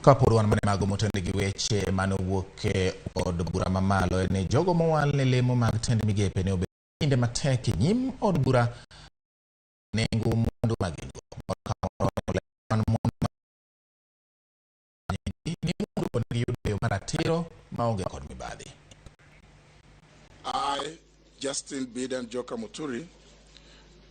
Kapod wan mana mago motende gi weche mane owuok e od bura mamalo en ni jogo mowal ne lemo mag tend migepe ne obedo kinde matek e nyim od bura nengo mwandu ma gin go. Moro ka moro ne olero kwan mwandu ma ni mwandu go ne giyudo e yo maratiro maonge kod mibadhi. I, Justin Bidan Joka Muturi,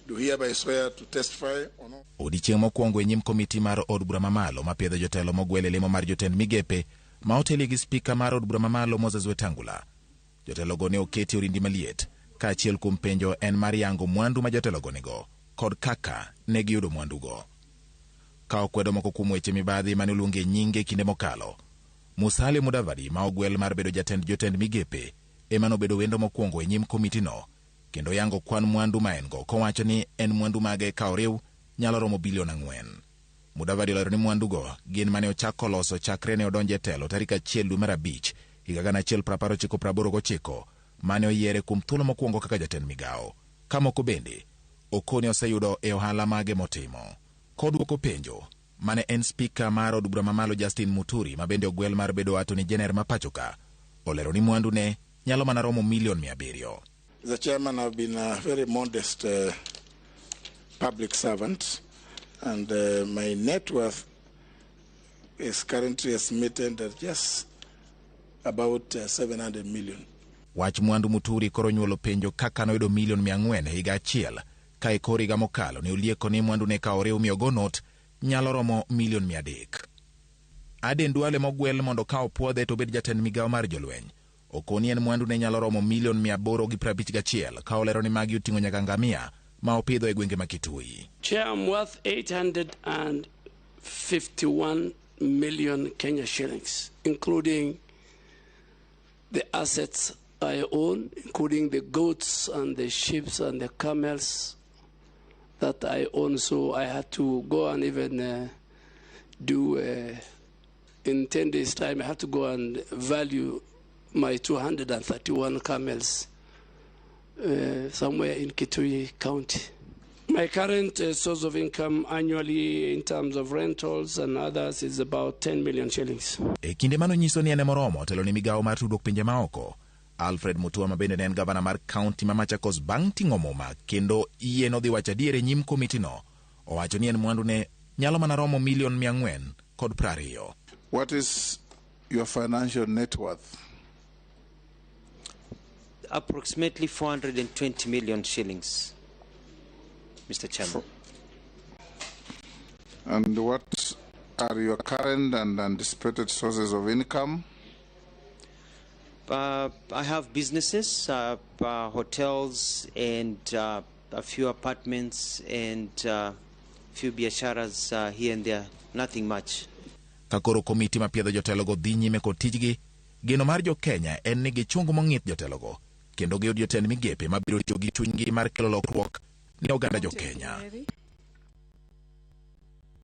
do hereby swear to testify on all Odiechieng' mokwongo e nyim komiti mar od bura mamalo mapiedho jotelo mogwel e lemo mar jotend migepe ma otelie gi spika mar od bura mamalo Moses Wetangula. Jotelogo ne oketi orindi maliet ka achiel kuom penjo en mar yango mwandu ma jotelogo nigo kod kaka ne giyudo mwandugo. Ka okwedo moko kuom weche mibadhi mane oluongie nyinge kinde mokalo, Musalia Mudavadi ma ogwel mar bedo jatend jotend migepe ema nobedo wendo mokwongo e nyim komitino kendo yango kwan mwandu ma en go kowacho ni en mwandu mage ka oriw nyalo romo bilion 4. Mudavadi olero ni mwandugo gin mane ochako loso chakre ne odonjo e telo tarik 1 dwe mar 5 higa 1989 mane oyiere kuom thuolo mokwongo kaka jatend migawo. Ka moko bende okoni oseyudo e ohala mage motimo. Kodwoko penjo mane en spika mar od bura mamalo Justin Muturi ma bende ogwel mar bedo Attorney General ma pachoka olero ni mwandu ne nyalo mana romo milion 700. The chairman, I've been a very modest public servant, and my net worth is currently estimated at just about 700 million. Wach mwandu Muturi koro nyuolo penjo kaka noyudo milion 400 e higa achiel ka e kor higa mokalo ne olieko ni mwandu ne ka oriw mi ogo not nyalo romo milion 300. Aden Duale mogwel mondo ka opuodhe to obed jatend migawo mar jolweny. Okoni en mwandu ne nyalo romo milion 851 ka olero ni magi oting'o nyaka ngamia ma opidho e gwenge ma Kitui. Chair, I'm worth 851 million Kenya shillings, including the assets I own, including the goats and the sheep and the camels that I own. So I had to go and even do, in 10 days' time, I had to go and value my 231 camels somewhere in Kitui County. My current source of income annually in terms of rentals and others is about 10 million shillings. E kinde mano nyiso ni en moromo telo ne migawo mar tudruok pinje maoko. Alfred Mutua ma bende ne en gavana mar kaunti ma Machakos bang' ting'o muma kendo yie nodhi wacho adier e nyim komitino. Owacho ni en mwandu ne nyalo mana romo milion 420. What is your financial net worth? Approximately 420 million shillings, Mr. Chairman. And what are your current and anticipated sources of income? I have businesses, hotels, and a few apartments and few biasharas here and there. Nothing much. Ka koro komiti mapiedho jotelogo dhi nyime kod tijgi, geno mar jo Kenya en ni gichung mong'ith jotelogo kendo giyud jotend migepe mabiro tiyo gi chunygi mar kelo lokruok ne oganda jo Kenya.